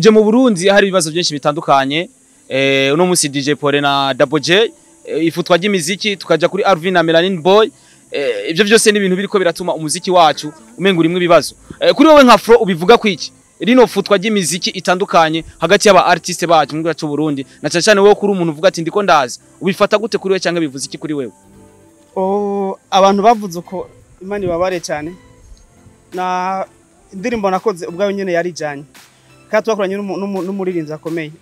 Uje mu Burundi hari ibibazo byinshi bitandukanye. Uno musi DJ Pole na Double J, ifutwa ry'imiziki, tukaja kuri Arvin na Melanin Boy. Ibyo byose ni ibintu biriko biratuma umuziki wacu umenga urimwe ibibazo. Kuri wowe nka Flo, ubivuga kwiki rino futwa ry'imiziki itandukanye hagati y'aba artiste bacu mu gihugu cy'u Burundi, na cyane cyane wowe kuri umuntu uvuga ati ndiko ndaza, ubifata gute kuri wewe cyangwa bivuze iki kuri wewe? Oh, abantu bavuze uko, Imana ibabare cyane. Na indirimbo nakoze ubwayo nyene yarijanye, kandi twakoranye n'umuririmbyi akomeye.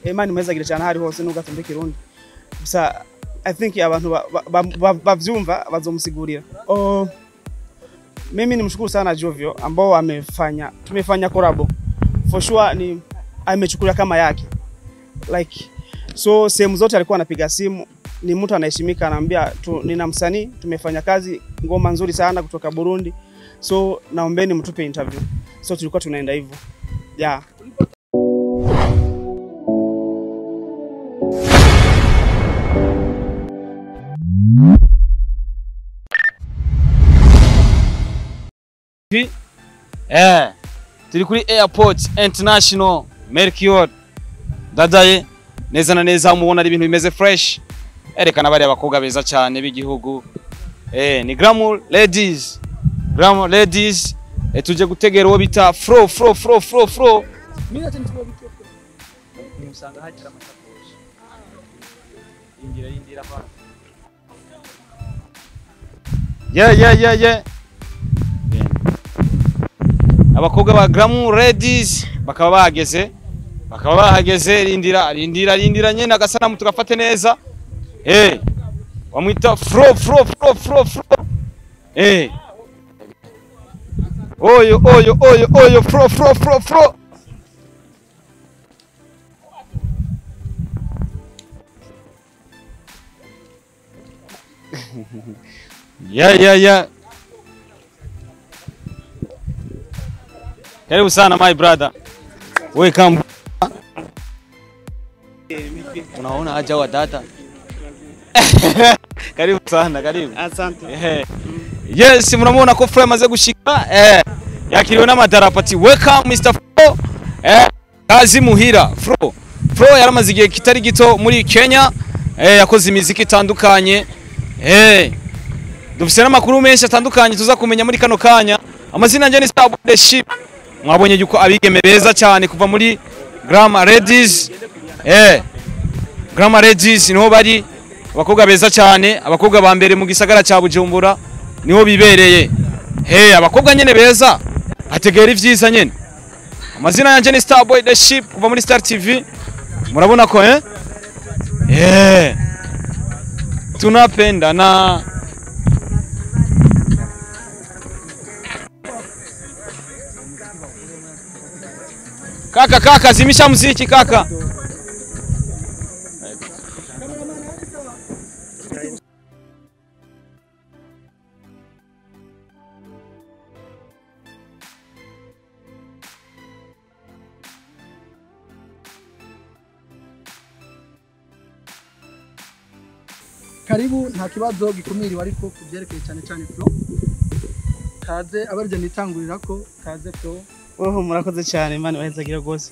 Imana imwezagire cyane ahari hose, nubwo atumva Ikirundi. Gusa I think abantu bavyumva bazomusigurira. Oh, mimi nimshukuru sana Jovio ambao amefanya, tumefanya collab. For sure ni amechukulia kama yake, like, so sehemu zote alikuwa anapiga simu, ni mtu anaheshimika, anaambia tu, nina msanii tumefanya kazi ngoma nzuri sana kutoka Burundi, so naombeni mtupe interview. So tulikuwa tunaenda hivyo, yeah. Turi kuri Airport International Melchior Ndadaye, neza na neza mubona ari ibintu bimeze fresh. Erekana bari abakobwa beza cyane b'igihugu. Ni Glamour Ladies, Glamour Ladies. Tuje gutegera uwo bita Fro Fro Fro Fro Fro. Musanga hagira amasakoshi. Indira, indira pa. Yeah, yeah, yeah, yeah. Abakobwa ba Glamour Ladies bakaba bahageze. Rindira, rindira, rindira nyene agasanamu tugafate neza. Wamwita Fro Fro Fro Fro Fro. Oyo, oyo, oyo, oyo, Fro Fro Fro Fro. Yeah. Karibu sana, my brother. Welcome. Unaona aja wa dada. Karibu sana, karibu. Asante. Yes, mnamuona ko Flo amaze gushika. Yakiriwe n'amadarapo ati welcome Mr. Flo. Kazi muhira Flo. Flo yaramaze igihe kitari gito muri Kenya. Yakoze imiziki itandukanye. Dufise n'amakuru menshi atandukanye tuza kumenya muri kano kanya. Amazina yanjye ni Star The Ship. Mwabonye yuko abigeme beza cyane kuva muri Glamour Ladies. Glamour Ladies niho bari, abakobwa beza cyane, abakobwa ba mbere mu gisagara cya Bujumbura niho bibereye. Hey, abakobwa nyene beza ategera ivyiza nyene. Amazina yanjye ni Star Boy The Ship kuva muri Star TV. Murabona ko tunapenda na kaka, kaka, zimisha muziki, kaka. Karibu, nta kibazo gikumiriwe, ariko ku byerekeye cyane cyane Flo, kaze abaryo nitangurira ko kaze, Flo. Oh, murakoze cyane, Imana ibahezagira rwose.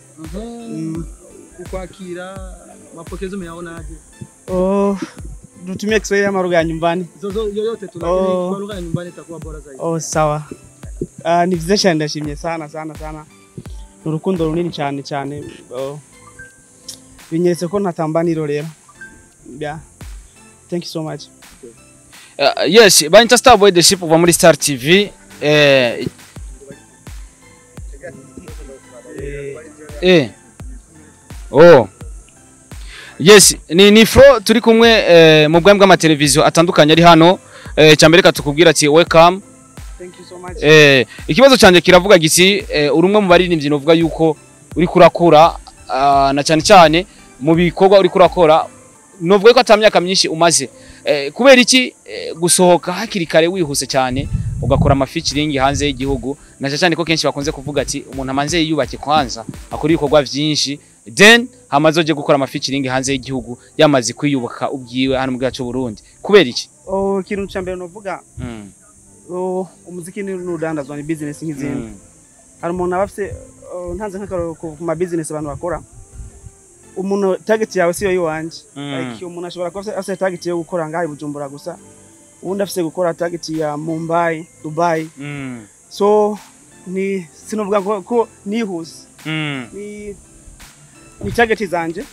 Ukwakira mapokezi umeyaonaje? Oh, tutumie Kiswahili ama lugha ya nyumbani? Zozo yoyote tu, lakini kwa lugha ya nyumbani itakuwa bora zaidi. Oh, sawa. Ni vyiza cyane, ndashimye sana sana sana. Ni urukundo runini cyane cyane. Oh. Binyeretse ko ntatamba nirorera. Yeah. Thank you so much. Yes, banyita Star Boy The Ship kuva muri Star TV. Oh. Yes, ni Flo turi kumwe mu bwami bw'amateleviziyo atandukanye ari hano. Cyambere tukubwira ati welcome. Thank you so much. Ikibazo cyanjye kiravuga giti uri umwe mu baririmbyi novuga yuko uri kurakura, na cyane cyane mu bikorwa uri kurakora, novuga ko ata myaka myinshi umaze. Kubera iki gusohoka hakiri kare wihuse cyane ugakora ama featuring hanze y'igihugu, na cyane cyane ko kenshi bakunze kuvuga ati umuntu amanze yiyubake kwanza, akora ibikorwa vyinshi, then hamaze oje gukora ama featuring hanze y'igihugu yamaze kwiyubaka ubwiwe hano mu gihugu cy'u Burundi? Kubera iki? Oh, ikintu cya mbere novuga, oh, umuziki ni n'urudandazwa, ni business nk'izindi. Hari umuntu aba afise Ntanze nk'akarorero ku ma business abantu bakora, umuntu target yawe siyo yiwanje. Like umuntu ashobora kuba afise target yo gukora ngaha i Bujumbura gusa, uwundi afise gukora target ya Mumbai, Dubai. So ni sinovuga ko nihuse, ni target zanje,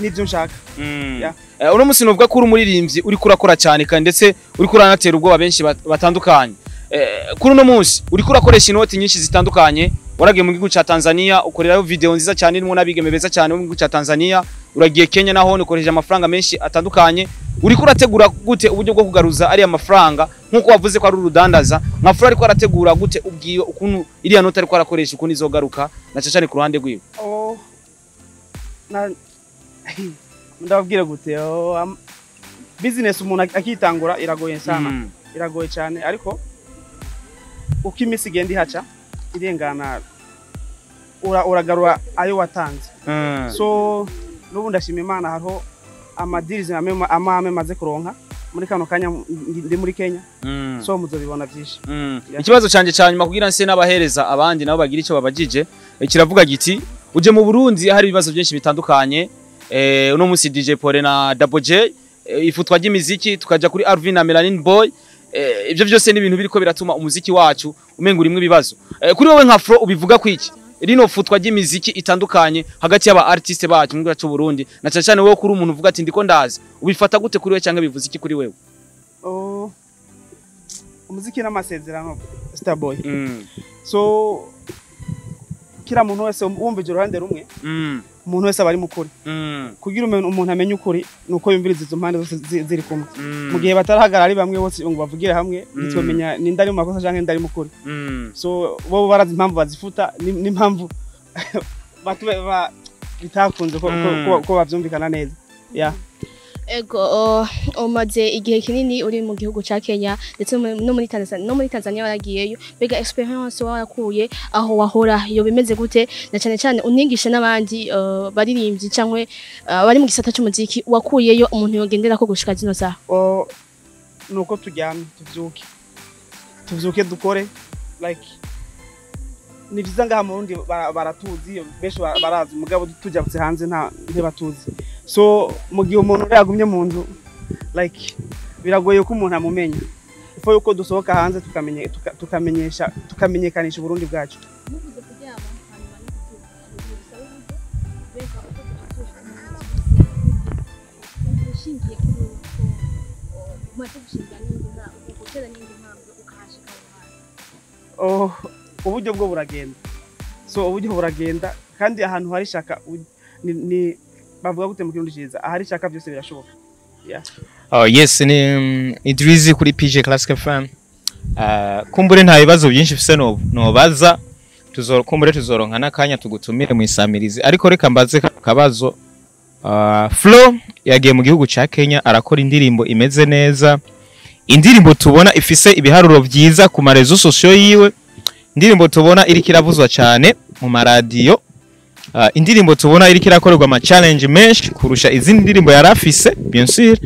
nivyo nshaka. Yeah. Uno musi novuga ko uri umuririmbyi uriko urakora cyane kandi ndetse uriko uranatera ubwoba benshi batandukanye. Kuri uno munsi uriko urakoresha inoti nyinshi zitandukanye. Waragiye mu gihugu ca Tanzania, ukorerayo video nziza cyane irimo n'abigeme beza cyane bo mu gihugu ca Tanzania. Uragiye Kenya, naho ukoresheje amafaranga menshi atandukanye. Uriko urategura gute uburyo bwo kugaruza ariya mafaranga, nkuko wavuze ko ari urudandaza nka Flo? Ariko arategura gute ubwiwe ukuntu iriya noti ariko arakoresha, ukuntu izogaruka, na cyane cyane ku ruhande rwiwe? Oh, na ndababwira gute? Oh, business umuntu akitangura iragoye sana, iragoye cyane, ariko uko iminsi igenda ihaca irengana, uragarura ayo watanze. So n'ubu ndashima Imana, hariho amadirizi amwe maze kuronka muri kano kanya ndi muri Kenya. So muzobibona byinshi. Yeah. Ikibazo canje ca nyuma, kugira nse n'abahereza abandi nabo bagira ico babajije, kiravuga giti: uje mu Burundi hari ibibazo byinshi bitandukanye, uno musi DJ Paul na Double J, ifutwa ry'imiziki, tukaja kuri Alvin na Melanin Boy. Ibyo byose ni ibintu biriko biratuma umuziki wacu umenga urimwo ibibazo. Kuri wowe nka Flo, ubivuga kwiki rino futwa ry'imiziki itandukanye hagati y'aba artiste bacu mu gihugu cy'u Burundi, na cyane cyane wowe kuri umuntu uvuga ati ndiko ndaza, ubifata gute kuri wewe, cyangwa bivuze iki kuri wewe? Oh, umuziki n'amasezerano, Starboy. So kila muntu wese wumvije uruhande rumwe, umuntu wese aba ari mukuri. Kugira umuntu amenye ukuri nuko yumviriza izo mpande zose ziri kumwe. Mu gihe batarahagarara ari bamwe bose ngo bavugire hamwe, ntitwomenya ninde ari mu makosa canke ninde ari mukuri. So bo barazi impamvu bazifuta n'impamvu bitakunze ko bavyumvikana neza, yeah. Ego, umaze igihe kinini uri mu gihugu ca Kenya ndetse no muri Tanzania waragiyeyo. Mbega experience warakuye aho wahora iyo bimeze gute, na cyane cyane unigisha n'abandi baririmbyi cyangwa bari mu gisata cy'umuziki, wakuyeyo umuntu yogendera ko gushika zino saha? Nuko turyamye tuvyuke, tuvyuke dukore. Like ni vyiza ngaha mu Burundi baratuzi benshi, barazi, mugabo tujabutse hanze nta ntibatuzi. So mu gihe umuntu rero yagumye mu nzu, like biragoye ko umuntu amumenya. Ifo yuko dusohoka hanze tukamenye tukamenyesha, tukamenyekanisha Uburundi bwacu. Muvuze kuryama hanyuma no kubyuka, bisaba uburyo. Mbega uko ushingiye kuri uko umaze gushinga n'indi ntambwe, gutera n'indi ntambwe ukahashika aho hantu? Oh, uburyo bwo buragenda. So uburyo buragenda, kandi ahantu hari shaka ni bavuga gute mu Kirundi ciza, ahari shaka byose birashoboka, yeah. Oh, yes, ni Idrizi kuri PJ Classic FM. Kumbure nta bibazo byinshi mfise no nobaza, tuzoro kumbure tuzoronka n'akanya tugutumire mu isamirizi, ariko reka mbaze kano kabazo. Flo yagiye mu gihugu ca Kenya, arakora indirimbo imeze neza, indirimbo tubona ifise ibiharuro vyiza ku ma réseaux sociaux yiwe, indirimbo tubona iriko iravuzwa cyane mu maradiyo, indirimbo tubona iriko irakorerwa ama challenge menshi kurusha izindi ndirimbo yari afise, bien sûr.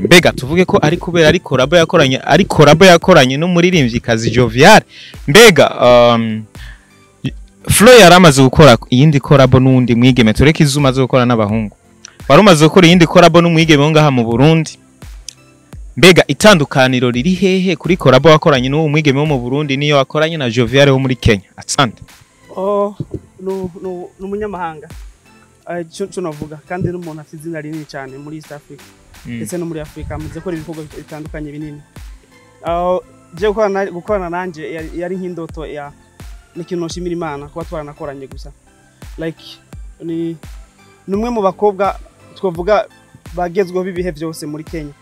Mbega tuvuge ko ari kubera ari collabo yakoranye n'umuririmvyikazi Jovial? Mbega Flo yari amaze gukora iyindi collabo n'uwundi mwigeme, tureke izo umaze gukora n'abahungu, wari umaze gukora iyindi collabo n'umwigeme wo ngaha mu Burundi. Mbega itandukaniro riri hehe kuri collabo wakoranye n'uwo mwigeme wo mu Burundi niyo wakoranye na Jovial wo muri Kenya? Asante. Oh, nu umunyamahanga. Ico novuga kandi n'umuntu afite izina rinini cyane muri East Africa ndetse no muri Africa, amaze gukora ibikorwa bitandukanye binini. Aho je gukorana nanje yari nk'indoto, ya ni ikintu nshimira Imana kuba twaranakoranye gusa. Like ni umwe mu bakobwa twavuga bagezweho b'ibihe byose muri Kenya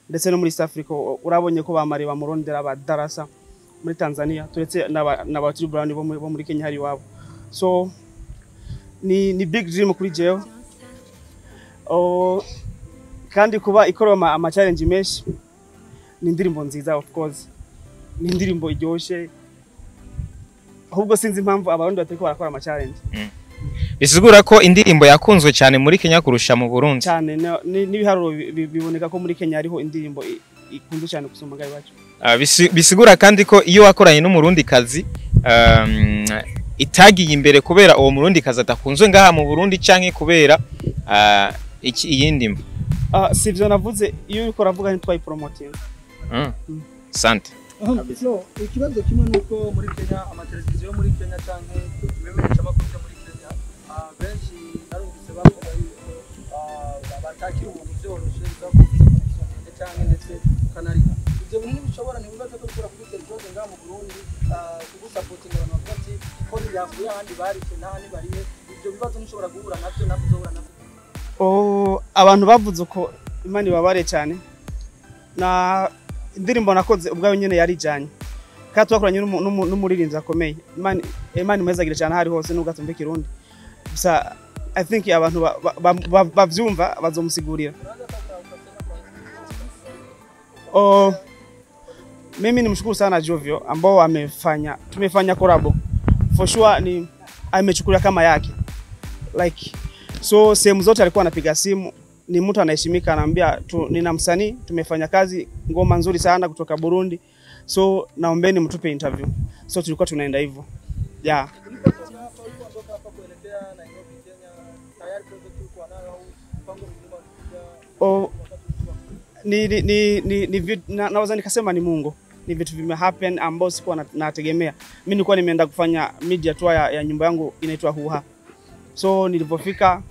ndetse no muri East Africa. Urabonye ko bamare bamurondera ba Darasa muri Tanzania, turetse n'aba Otile Brown bo muri Kenya hari iwabo. So ni big dream kuri jewe. Oh, kandi kuba ikorewe ama challenge menshi, ni indirimbo nziza, of course ni indirimbo iryoshe. Ahubwo sinzi impamvu Abarundi batariko barakora ama challenge. Bisigura ko indirimbo yakunzwe cyane muri Kenya kurusha mu Burundi? Cyane, n'ibiharuro biboneka ko muri Kenya hariho indirimbo ikunzwe cyane gusumba ngaho iwacu. Bisigura kandi ko iyo wakoranye n'umurundi kazi itagiye imbere kubera uwo murundi kazi adakunzwe ngaha mu Burundi, canke kubera iki iyindi mvo? Ah, si ivyo navuze. Iyo uriko uravuga ntitwayipromotinga. Sante. No, ikibazo kimwe nuko muri Kenya, amateleviziyo yo muri Kenya canke ibimenyeshamakuru byo muri Kenya, benshi narumvise bavuga yuko batakira umuntu vyoroshe, bisaba ko ufise connection ndende canke ndetse ukanariha. Ivyo bintu ntibishobora, ntibibaza ko bishobora kugutera ikibazo ngaha mu Burundi, kugusapotinga, abantu bavuga ati ko yavuye ahandi barishe n'ahandi barihe? Ivyo bibazo ntushobora guhura navyo, navyo uzohura navyo? Oh, abantu bavuze uko, Imana ibabare cyane. Na indirimbo nakoze ubwayo nyene yarijanye, kandi twakoranye n'umuririmbyi akomeye. Imana imwezagire cyane ahari hose, nubwo atumva Ikirundi. Gusa I think abantu bavyumva bazomusigurira. Oh, mimi nimshukuru sana Jovio ambao amefanya, tumefanya collab. For sure ni amechukulia kama yake, like, so sehemu zote alikuwa anapiga simu, ni mtu anaheshimika, anaambia tu, nina msanii tumefanya kazi ngoma nzuri sana kutoka Burundi, so naombeni mtupe interview. So tulikuwa tunaenda hivyo, yeah. Ulipotoka hapa, ulipoondoka hapa kuelekea Nairobi, Kenya, tayari project ulikuwa nayo au mpango mzima ulikuja Oh, wakati ulikuwa? ni naweza nikasema ni Mungu, ni vitu vime happen ambao sikuwa nategemea. Mimi nilikuwa nimeenda kufanya media tour ya nyumba yangu inaitwa Huha. So nilipofika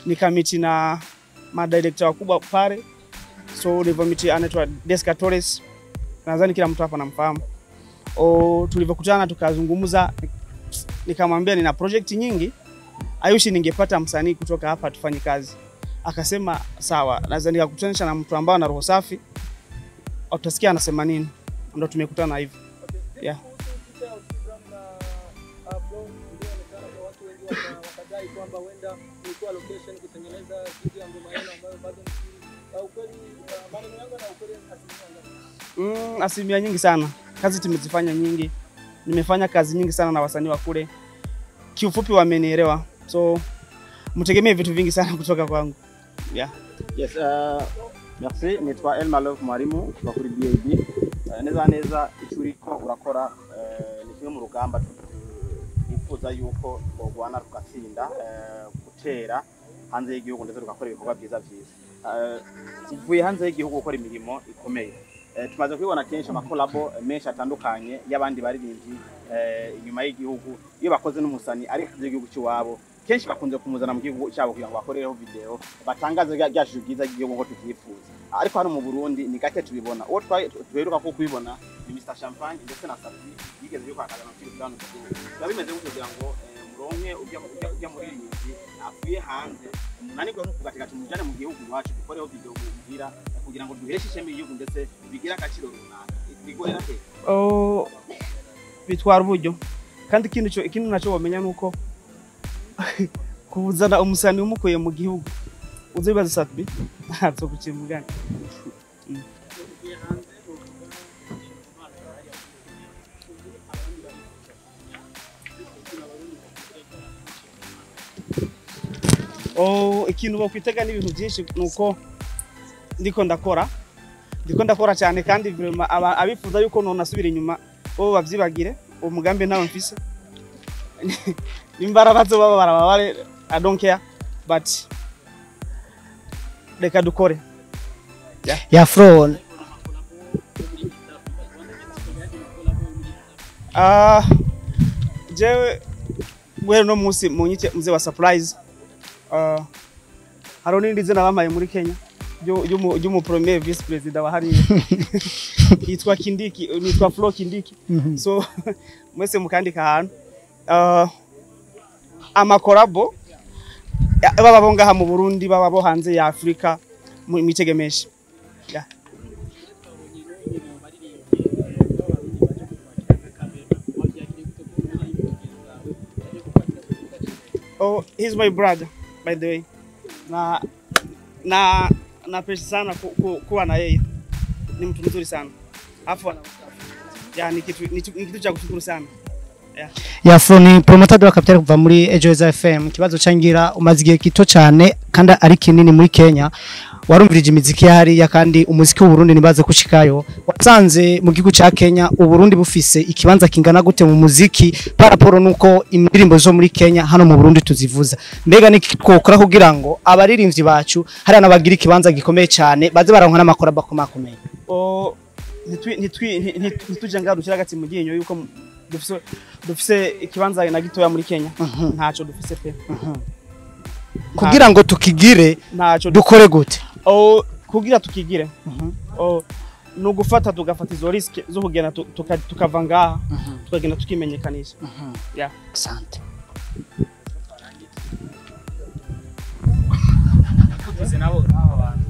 nikameet na madirector wakubwa pale. So nilivyomeet, anaitwa Deska Torres, nadhani kila mtu hapa anamfahamu. O, tulivyokutana tukazungumza, nikamwambia nina project nyingi, I wish ningepata msanii kutoka hapa tufanye kazi. Akasema sawa, naweza nikakutanisha na mtu ambaye ana roho safi, utasikia anasema nini. Ndio tumekutana hivyo. Okay. Vipi kuhusu picha ya Otile Brown na Flo iliyoonekana kwa watu wengi, wakadai kwamba huenda ilikuwa location kutengeneza video ya ngoma yenu ambayo bado ni siri. Ukweli, maneno yangu na ukweli asilimia ngapi? Asilimia nyingi sana. Kazi tumezifanya nyingi, nimefanya kazi nyingi sana na wasanii wa kule. Kiufupi wamenielewa, so mtegemee vitu vingi sana kutoka kwangu. Yeah. Yes, merci. Nitwa Elma Love Mwarimu kuva kuri BAB. Neza neza icyo uriko urakora ni kimwe mu rugamba twifuza yuko twogwana tugatsinda, gutera hanze y'igihugu ndetse tugakora ibikorwa byiza byiza. Uvuye hanze y'igihugu gukora imirimo ikomeye. Tumaze kubibona kenshi amakolabo menshi atandukanye y'abandi baririmbyi inyuma y'igihugu, iyo bakoze n'umusani ari hanze y'igihugu cy'iwabo, kenshi bakunze kumuzana mu gihugu cyabo kugira ngo bakorereho video, batangaze rya shusho ryiza ry'igihugu ngo tuvyifuza. Ariko hano mu Burundi ni gake tubibona. Uwo duheruka ko kubibona ni Mr Champagne ndetse na Safi yigeze yuko akazana Otile Brown mu gihugu. Biba bimeze gutyo kugira ngo muronke ujya muririmbyi avuye hanze, munanirwe no kugatika tumujane mu gihugu iwacu dukoreho video muhira, kugira ngo duheshe ishema igihugu ndetse bigire agaciro runaka? Bigorera he? Oh, bitwara uburyo, kandi ikindi nacyo wamenya nuko kuzana umusani umukuye mu gihugu uzi bibaza Sat-B ntazo mugani. Ugiye hanze, uvuga impano hariya, abandi barifuza kumenya ikintu Abarundi bakwitega. Oh, ikintu bokwitega ni ibintu byinshi, nuko ndiko ndakora cyane, kandi vraiment abifuza yuko none asubira inyuma bo bavyibagire, uwo mugambi ntawe mfise. Nimba bazoba barababare, I don't care, but reka dukore. Ya Flo. Ah, jewe guhera no munsi munyite mzee wa surprise. Hariho n'irindi zina bamaye muri Kenya ry'umu premier vice president wa hariya yitwa Kindiki, nitwa Flo Kindiki. So mwese mukandika ahantu amakorabo baba bo ngaha mu Burundi, baba bo hanze ya Afrika, mwitege menshi. Yeah. Twabonye n'umwe mu baririmbyi b'Abarundi baje kukwakira nka Kabera, wabyakiriye gute ko umuririmbyi mugenzi wawe yaje kukwakira ku kibuga cy'indege? Oh, he's my brother, by the way. Na pesa sana kuwa na yeye. Ni mtu mzuri sana. Afu ya ni kitu cha kushukuru sana. Yeah. Ya Flo, ni promoter wa Capital kuva muri Ejo Heza FM. Ikibazo cangira, umaze igihe gito cyane kandi ari kinini muri Kenya. Warumvirije imiziki hariya, kandi umuziki w'u Burundi nibaze kushikayo. Wasanze mu gihugu ca Kenya u Burundi bufise ikibanza kingana gute mu muziki par rapport nuko indirimbo zo muri Kenya hano mu Burundi tuzivuza? Mbega ni twokora kugira ngo abaririmbyi bacu hariya nabagira ikibanza gikomeye cyane, baze baronka n'amakora bakomakomeye? O, ntituje ngaho dushyira agati mu ryinyo yuko dufise ikibanza na gitoya muri Kenya. Ntaco dufise pe. Kugira ngo tukigire Ntaco. dukore gute? O, kugira tukigire, o, ni ugufata tugafata izo risque zo kugenda tukava ngaha, tukagenda tukimenyekanisha. Yeah. Asante. Tuvuze nabo aba bantu.